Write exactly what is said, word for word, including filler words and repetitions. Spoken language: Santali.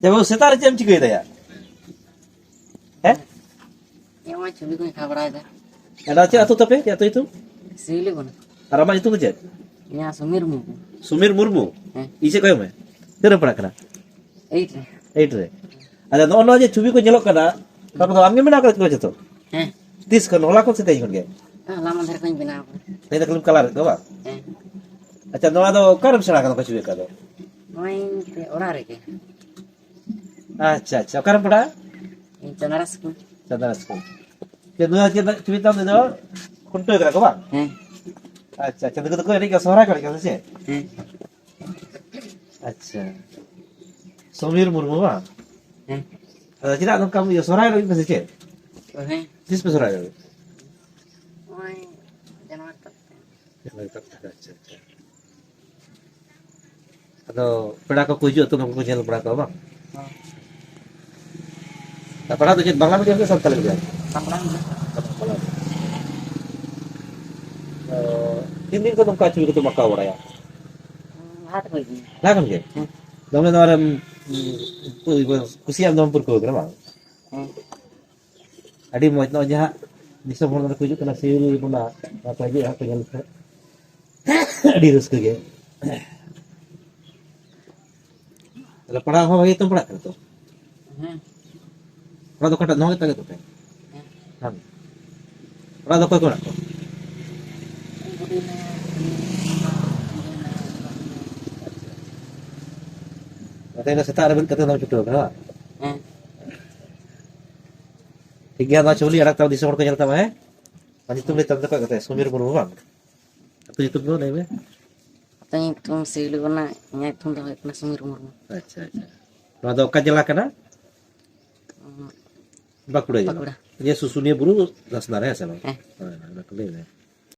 ᱮ ᱵᱟᱹᱵᱩ, ᱥᱮᱛᱟᱜ ᱨᱮ ᱪᱮᱫ ᱮᱢ ᱪᱤᱠᱟᱹᱭᱮᱫᱟ ᱭᱟ? ᱦᱮᱸ? ᱱᱚᱜᱼᱚᱭ ᱪᱷᱚᱵᱤ ᱠᱚᱧ ᱟᱸᱠᱟᱣ ᱵᱟᱲᱟᱭᱮᱫᱟ᱾ ᱮᱱᱟ ᱪᱮᱫ ᱟᱹᱛᱩ ᱛᱟᱯᱮ? ᱪᱮᱫ ᱟᱹᱛᱩ ᱧᱩᱛᱩᱢ? ᱥᱤᱣᱞᱤ ᱵᱚᱱᱟ᱾ ᱟᱨ ᱟᱢᱟᱜ ᱧᱩᱛᱩᱢ ᱫᱚ ᱪᱮᱫ? ᱤᱧᱟᱹᱜ ᱥᱩᱢᱤᱨ ᱢᱩᱨᱢᱩ᱾ ᱥᱩᱢᱤᱨ ᱢᱩᱨᱢᱩ? ᱦᱮᱸ᱾ ᱤᱧ ᱥᱮᱫ ᱠᱚᱭᱚᱜ ᱢᱮ᱾ ᱛᱤᱱᱟᱹᱜ ᱮᱢ ᱯᱟᱲᱦᱟᱜ ᱠᱟᱱᱟ? ᱮᱭᱤᱴ ᱨᱮ᱾ ᱮᱭᱤᱴ ᱨᱮ᱾ ᱟᱪᱪᱷᱟ, ᱱᱚᱜᱼᱚ ᱱᱚᱣᱟ ᱡᱮ ᱪᱷᱚᱵᱤ ᱠᱚ ᱧᱮᱞᱚᱜ ᱠᱟᱱᱟ, ᱱᱚᱣᱟ ᱠᱚᱫᱚ ᱟᱢ ᱜᱮᱢ ᱵᱮᱱᱟᱣ ᱠᱟᱫᱟ ᱪᱮ ᱡᱚᱛᱚ? ᱦᱮᱸ᱾ ᱛᱤᱥ ᱠᱷᱚᱱ? ᱦᱚᱞᱟ ᱠᱷᱚᱱ ᱥᱮ ᱛᱮᱦᱮᱧ ᱠᱷᱚᱱ ᱜᱮ? ᱦᱮᱸ, ᱦᱚᱞᱟ ᱢᱟᱫᱷᱮᱨ ᱠᱷᱚᱱᱤᱧ ᱵᱮᱱᱟᱣ ᱠᱟᱫᱟ᱾ ᱛᱮᱦᱮᱧ ᱫᱚ ᱠᱷᱟᱹᱞᱤᱢ ᱠᱟᱞᱟᱨ ᱮᱫ ᱠᱚᱣᱟ ᱵᱟᱝ? ᱦᱮᱸ᱾ ᱟᱪᱪᱷᱟ, ᱱᱚᱣᱟ ᱫᱚ ᱚᱠᱟᱨᱮᱢ ᱥᱮᱬᱟ ᱠᱟᱫᱟ ᱱᱚᱝᱠᱟ ᱪᱷᱚᱵᱤ ᱟᱸᱠᱟᱣ ᱫᱚ? ᱱᱚᱜᱼᱚᱭ ᱤᱧ ᱚᱲᱟᱜ ᱨᱮᱜᱮ᱾ ᱟᱪᱪᱷᱟ, ᱟᱪᱪᱷᱟ, ᱚᱠᱟᱨᱮᱢ ᱯᱟᱲᱦᱟᱜᱼᱟ? ᱤᱧ ᱪᱟᱸᱫᱽᱲᱟ ᱥᱠᱩᱞ᱾ ᱪᱟᱸᱫᱽᱲᱟ ᱥᱠᱩᱞ᱾ ᱪᱮᱫ ᱱᱚᱣᱟ ᱪᱮᱫ ᱪᱷᱚᱵᱤ ᱛᱟᱢ ᱫᱚ? ᱠᱷᱩᱱᱴᱟᱹᱣ ᱠᱟᱱᱟ ᱠᱚ ᱵᱟᱝ? ᱦᱮᱸ᱾ ᱟᱪᱪᱷᱟ, ᱟᱪᱪᱷᱟ, ᱱᱩᱠᱩ ᱫᱚᱠᱚ ᱮᱱᱮᱡ ᱠᱟᱱᱟ, ᱥᱚᱦᱨᱟᱭ ᱠᱚ ᱮᱱᱮᱡ ᱠᱟᱱᱟ ᱥᱮ ᱪᱮᱫ? ᱦᱮᱸ᱾ ᱟᱪᱪᱷᱟ᱾ ᱥᱚᱢᱤᱨ ᱢᱩᱨᱢᱩ ᱵᱟᱝ? ᱦᱮᱸ᱾ ᱟᱫᱚ ᱪᱮᱫᱟᱜ ᱱᱚᱝᱠᱟ ᱤᱭᱟᱹ ᱥᱚᱦᱨᱟᱭ ᱨᱮ ᱥᱮ ᱪᱮᱫ? ᱦᱮᱸ᱾ ᱛᱤᱥ ᱯᱮ ᱥᱚᱦᱨᱟᱭ ᱨᱮ? ᱱᱚᱜᱼᱚᱭ ᱡᱟᱱᱣᱟᱨ ᱛᱟᱠᱚ᱾ ᱟᱪᱪᱷᱟ, ᱟᱪᱪᱷᱟ᱾ ᱟᱫᱚ ᱯᱮᱲᱟ ᱠᱚᱠᱚ ᱦᱤᱡᱩᱜᱼᱟ ᱛᱚ, ᱱᱚᱝᱠᱟ ᱠᱚ ᱧᱮᱞ ᱵᱟᱲᱟ ᱠᱚᱣᱟ ᱵᱟᱝ? ᱦᱮᱸ᱾ ᱟᱨ ᱯᱟᱲᱦᱟᱜ ᱫᱚ ᱪᱮᱫ ᱵᱟᱝᱞᱟ ᱢᱤᱰᱤᱭᱟᱢ ᱥᱮ Santali medium? Bangla medium. Bangla medium. ᱛᱚ, ᱛᱤᱱ ᱫᱤᱱ ᱠᱷᱚᱱ ᱱᱚᱝᱠᱟ ᱪᱷᱚᱵᱤ ᱠᱚᱫᱚᱢ ᱟᱸᱠᱟᱣ ᱵᱟᱲᱟᱭᱟ? ᱞᱟᱦᱟ ᱛᱮ ᱠᱷᱚᱱ ᱜᱮ᱾ ᱞᱟᱦᱟ ᱠᱷᱚᱱ ᱜᱮ? ᱦᱮᱸ᱾ ᱫᱚᱢᱮ ᱱᱚᱣᱟ ᱨᱮᱢ, ᱩᱸ, ᱠᱩᱥᱤᱭᱟᱜ ᱫᱚᱢᱮᱢ ᱯᱟᱹᱨᱠᱟᱹᱣ ᱠᱟᱱᱟ ᱵᱟᱝ? ᱦᱮᱸ᱾ ᱟᱹᱰᱤ ᱢᱚᱡᱽ᱾ ᱱᱚᱜᱼᱚᱭ ᱡᱟᱦᱟᱸ ᱫᱤᱥᱚᱢ ᱦᱚᱲ ᱱᱚᱰᱮ ᱠᱚ ᱦᱤᱡᱩᱜ ᱠᱟᱱᱟ, ᱥᱤᱣᱞᱤ ᱵᱚᱱᱟ, ᱱᱚᱣᱟ ᱠᱚ ᱦᱤᱡᱩᱜᱼᱟ ᱦᱟᱸᱜ ᱠᱚ ᱧᱮᱞ ᱠᱚ᱾ ᱟᱹᱰᱤ ᱨᱟᱹᱥᱠᱟᱹ ᱜᱮ᱾ ᱛᱟᱦᱞᱮ ᱯᱟᱲᱦᱟᱣ ᱦᱚᱸ ᱵᱷᱟᱜᱮ ᱜᱮᱛᱚᱢ ᱯᱟᱲᱦᱟᱜ ᱠᱟᱱᱟ ᱛᱚ? ᱦᱮᱸ᱾ ᱚᱲᱟᱜ ᱫᱚ ᱚᱠᱟᱴᱟᱜ, ᱱᱚᱣᱟ ᱜᱮ ᱛᱟᱞᱮ ᱛᱟᱯᱮ? ᱦᱮᱸ᱾ ᱦᱮᱸ᱾ ᱚᱲᱟᱜ ᱫᱚ ᱚᱠᱚᱭ ᱠᱚ ᱢᱮᱱᱟᱜ ᱠᱚᱣᱟ? ᱟᱪᱪᱷᱟ᱾ ᱛᱮᱦᱮᱧ ᱫᱚ ᱥᱮᱛᱟᱜ ᱨᱮ ᱵᱮᱨᱮᱫ ᱠᱟᱛᱮ ᱫᱚᱢ ᱪᱷᱩᱴᱟᱹᱣ ᱠᱟᱱᱟ ᱵᱟᱝ? ᱦᱮᱸ᱾ ᱴᱷᱤᱠ ᱜᱮᱭᱟ, ᱱᱚᱣᱟ ᱪᱷᱚᱵᱤ ᱞᱤᱧ ᱟᱲᱟᱜ ᱛᱟᱵᱚᱱᱟ, ᱫᱤᱥᱚᱢ ᱦᱚᱲ ᱠᱚ ᱧᱮᱞ ᱛᱟᱢᱟ, ᱦᱮᱸ? ᱟᱨ ᱧᱩᱛᱩᱢ ᱞᱟᱹᱭ ᱛᱟᱢ ᱫᱚ ᱚᱠᱚᱭ ᱠᱟᱛᱮ? ᱥᱩᱢᱤᱨ ᱢᱩᱨᱢᱩ ᱵᱟᱝ? ᱟᱹᱛᱩ ᱧᱩᱛᱩᱢ ᱫᱚ ᱞᱟᱹᱭ ᱢᱮ᱾ ᱟᱹᱛᱩ ᱧᱩᱛᱩᱢ ᱥᱤᱣᱞᱤ ᱵᱚᱱᱟ, ᱤᱧᱟᱹᱜ ᱧᱩᱛᱩᱢ ᱫᱚ ᱦᱩᱭᱩᱜ ᱠᱟᱱᱟ ᱥᱩᱢᱤᱨ ᱢᱩᱨᱢᱩ᱾ ᱟᱪᱪᱷᱟ, ᱟᱪᱪᱷᱟ᱾ ᱱᱚᱣᱟ ᱫᱚ ᱚᱠᱟ ᱡᱮᱞᱟ ᱠᱟᱱᱟ? ᱩᱸ, ᱵᱟᱸᱠᱩᱲᱟ ᱡᱮᱞᱟ᱾ ᱵᱟᱸᱠᱩᱲᱟ᱾ ᱡᱮ ᱥᱩᱥᱩᱱᱤᱭᱟᱹ ᱵᱩᱨᱩ ᱫᱷᱟᱥᱱᱟ ᱨᱮ, ᱦᱮᱸ ᱥᱮ ᱵᱟᱝ? ᱦᱮᱸ᱾ ᱦᱳᱭ, ᱦᱳᱭ, ᱚᱱᱟ ᱠᱚ ᱞᱟᱹᱭ ᱢᱮ᱾